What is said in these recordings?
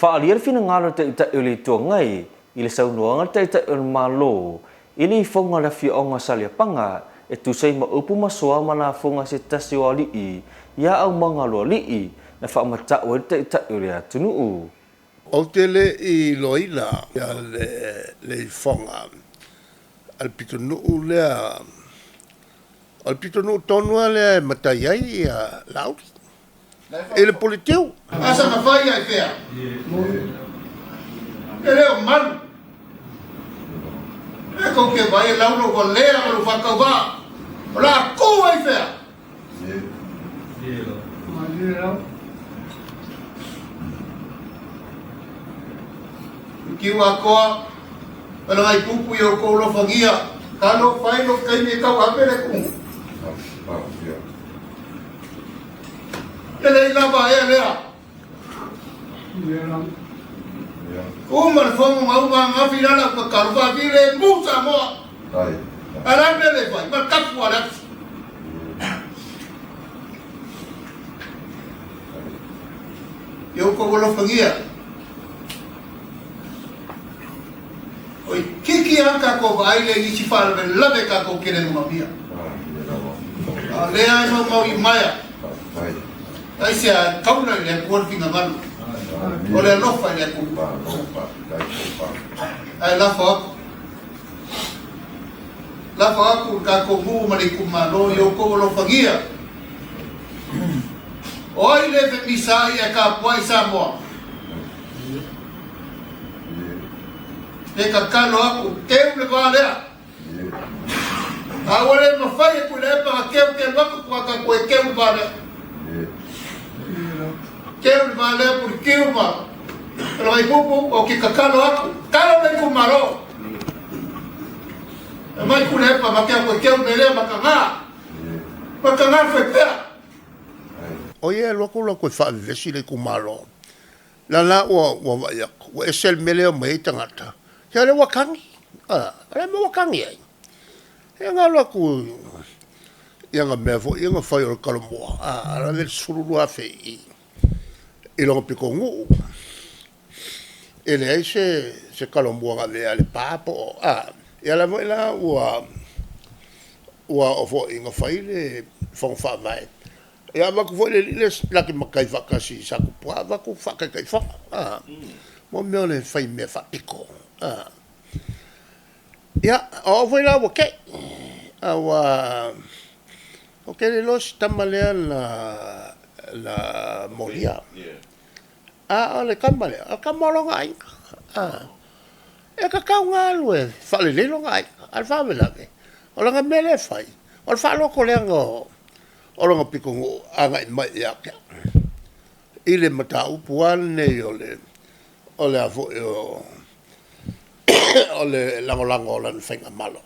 Faaalia le finagalo o le Taitai o le Itu Agai i le saunoaga a le Taitai o le Malo i le ifoga o le afioaga o Saleapaga e tusa ai ma upu ma soa ma lafoga a se tasi o alii ia Aumangaloalii na faamatau ai le Taitai o le atunuu. Ou te le i iloaina le ifoga a le pitonuu lea, o le pitonuu tonu lava lea e matai ai Laauli i le Puletiu. Asa na fai ai fea? E le o malu. E kou te vai e lau lou valea ma lou faatauvaa. O le a kū ai fea? Kiu atoa, Palagai pupu i outou lofagia, talofa ai lou taimi e tauave le kumu. E le i lava ea lea. Uma le fono ma uma angafi lala u tatalo faafilemu Samoa. A le a le mea le fai ma le tapu a le afi. I outou alofagia. Oi kiki a tatou vaai lea i isi faalavelave tatou te le manaomia. A o lea e maumau i maea. Aisea e taula i le Atua le finagalo. O le alofa i le Atua. Ae lafo atu. Lafo atu le tatou nuu ma le itumalo i outou alofagia. O ai le femisaai ae tapuai Samoa? E tatalo atu, teu le va lea. A ua le mafai e Tuilaepa na teu te alu atu tua tatou e teu le va lea. Teu le va lea Puletiu ma Talawaipupu, ou te tatalo atu, talo le itumalo. E mai Tuilaepa ma te atu e teu le mea lea mataga. Mataga le faipea. O ia e alu atu la toe faavevesi le itumalo. La la ua ua vaai atu, ua ese le mea lea e omai ai tagata, ia o lea ua tagi, a, o le a le mea ua tagi ai? Ia na alu atu i ana mea foi ia na fai o le Talomua, a, ave le $12,000 i i i lona pitonuu. E leai se Talomua na avea a Lepa po o, a, ia o la foi la ua ua oo foi ina fai le Fono Faavae. Ia avatu foi le alii lea la te matai faatasi i Satupua avatu faataitaifono a mo mea o le fai mea faapito a. Ia o au foi la ua tei aua ou te le iloa si tama lea na na molia a o le tama lea o le tama o lona aiga a. E tatau ona alu e faalelei lona aiga a o le faalavelave o lana mea lea e fai o le faalotoleaga o o lona pitonuu agai mai ia te au i le mataupu lava lenei o le o le a foi o o le lagolago o lana faigamalo.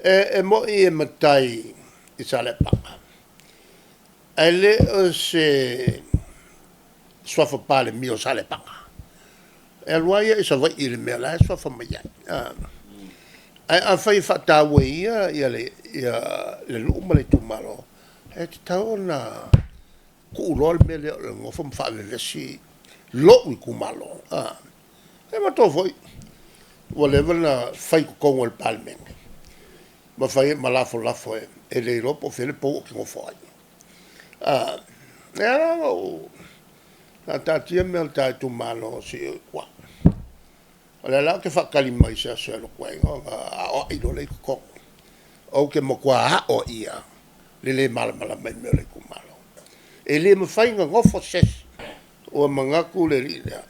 E moni e matai i Saleapaga, ae le o se suafa Palemia o Saleapaga. E alu lava ia i Savaii i le mea la e suafa mai ai. Ae afai e faataua e ia le nuu ma le itumalo, e tatau ona tuu loa le mea lea o le nonofo ma faavevesi lou itumalo. E manatua foi, ua leva ona fai i totonu o le Palemene ma fai ma lafolafo e le iloa po o fea le pou ou te nofo ai. E ala ona ou faataatia mea o le ta itumalo se i o i tua. O lea la ou te faatali mai i se aso e alu atu ai ona aoai loa lea i totonu. Ou te matua aoaia le le malamalama i mea o le itumalo. E le mafai ona nofo se isi ua manatu le alii lea,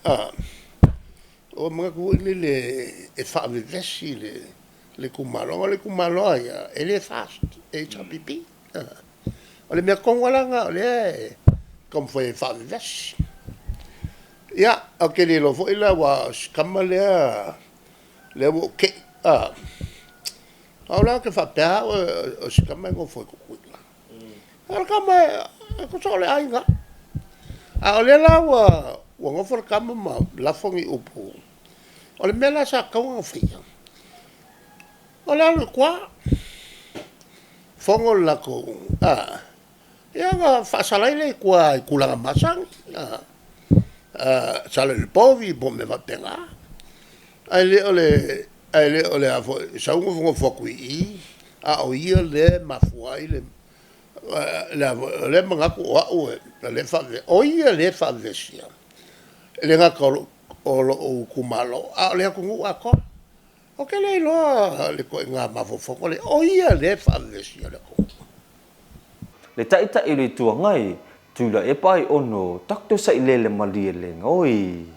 ua manatu foi lele e faavevesi le itumalo. Aua o le itumalo lava ia, e le FAST, e HRPP. O le mea tonu lava la lena o lea e taumafai ai e faavevesi. Ia, ou te le iloa foi la aua o si tama lea lea ua ou tei, a, o au la ou te faapea lava au o si tama e nofo i Tutuila. A o le tama e tusa o le aiga lava. A o lea la ua nofo le tama ma lafo ni upu, o le mea la sa tatau ona faia, o le alu i tua, fono le latou, a, ia ona faasala ai lea i tua i tulaga masani. Sala i le povi po o mea faapena. Ae le o le, ae le o le a foi, sau nofonofo atu i i, a o ia lea e mafua ai le, o lea e manatu o au o lea e faavave, o ia lea e faavavesia, e le gata o lou itumalo, a o le atunuu atoa. Ou te le iloa le ituaiga mafaufauga lea, o ia lea e faavavesi le atunuu. Le Taitai o le Itu Agai, Tuilaepa Aiono Dr. Sailele Malielegaoi.